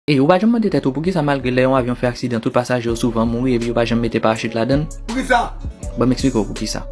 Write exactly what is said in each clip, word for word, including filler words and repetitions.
E ou pa janm mande tèt ou poukisa malgre lè yon avyon fè aksidan tout pasaje yo souvan mouri epi yo pa janm mete parachit ladan l? Poukisa? Ban m eksplike w poukisa.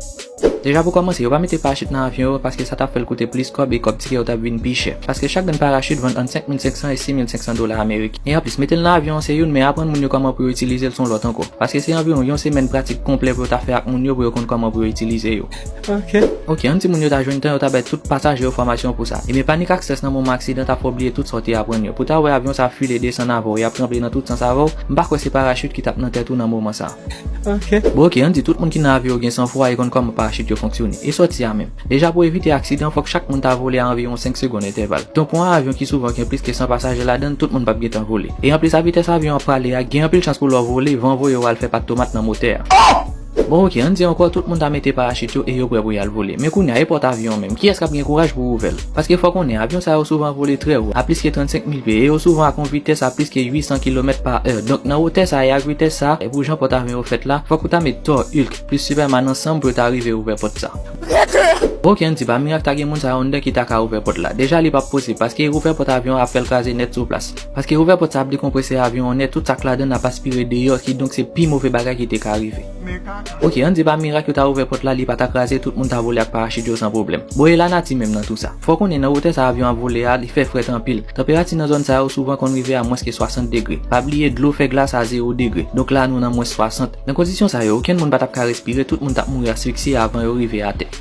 Deja pou kòmanse, yo pa mete parachit nan avyon yo paske sa t ap fè l koute plis kòb e kòb tikè yo t ap vin pi chè. Paske chak grenn parachit vann ant senk mil senk san e sis mil senk san dola ameriken. E anplis, mete l nan avyon an se youn, men aprann moun yo kòman pou yo itilize l se yon lòt ankò. Paske se anviwon yon semèn pratik konplè pou yo ta fè ak moun yo pou yo konn kòman pou yo itilize yo. Ok. Ok, ann di moun yo ta jwenn tan yo ta bay tout pasaje yo fòmasyon pou sa. Ebyen, panik ak strès nan moman aksidan ta fè w bliye tout sa w te aprann yo. Pou ta wè avyon sa ap file desann avè w e ap tranble nan tout sans avè w, m pa kwè se parachit ki t ap nan tèt ou nan moman sa. Ok. Bon, ok, ann di tout moun ki nan avyon yo gen sanfwa e konn kòman parachit yo fonksyone. E sòti a menm. Deja pou evite aksidan, fòk chak moun ta vole a anviwon senk segonn entèval. Donk pou yon avyon ki souvan gen plis ke san pasaje ladan l, tout moun p ap gentan vole. E anplis a vitès avyon an prale a, gen anpil chans pou lè w vole, van voye w al fè pat tomat nan motè a. Bon, ok, ann di ankò tout moun ta mete parachit yo e yo prè pou y al vole. Men kounye a, e pòt avyon an menm, kiyès k ap gen kouraj pou ouvè l? Paske fò w konnen, avyon sa yo souvan vole trè wo, a plis ke trannsenk mil pye, e yo souvan ak yon vitès a plis ke uit san kilomèt pa è. Donk nan wotè sa e ak vitès sa, e pou jan pòt avyon yo fèt la, fòk ou ta met Thor, Hulk, plis Superman ansanm pou yo ta rive ouvè pòt sa. Ok, ann di pa mirak ta gen moun sa yo anndan ki ta ka ouvè pòt la. Deja li p ap posib, paske ouvè pòt avyon an ap fè l kraze nèt sou plas. Paske ouvè pòt sa ap dekonprese avyon an nèt, tout sa k ladan l ap aspire deyò, kidonk se pi move bagay ki te ka rive. Ok, ann di pa mirak yo ta ouvè pòt la, li pa ta kraze, tout moun ta vole ak parachit yo san pwoblèm. Bon, e lanati menm nan tou sa. Fò w konnen nan wotè sa avyon ap vole a, li fè frèt anpil. Tanperati nan zòn sa yo souvan konn rive a mwens ke swasant degre. Pa bliye, dlo fè glas a zewo degre. Donk la nou nan mwens swasant. Nan kondisyon sa yo, okenn moun pa t ap ka respire, tout moun t ap mouri asfiksye avan yo rive atè.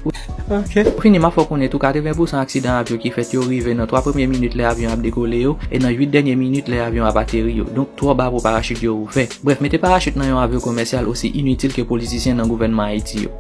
Ok. Pou fini, m ap fè w konnen tou, katreven pousan aksidan avyon ki fèt yo rive nan twa premye minit lè avyon ap dekole yo, e nan uit dènye minit lè avyon ap ateri yo. Donk twò ba pou parachit yo ouvè. Brèf, mete parachit nan yon avyon komèsyal osi initil ke politisyen nan gouvènman Ayiti yo.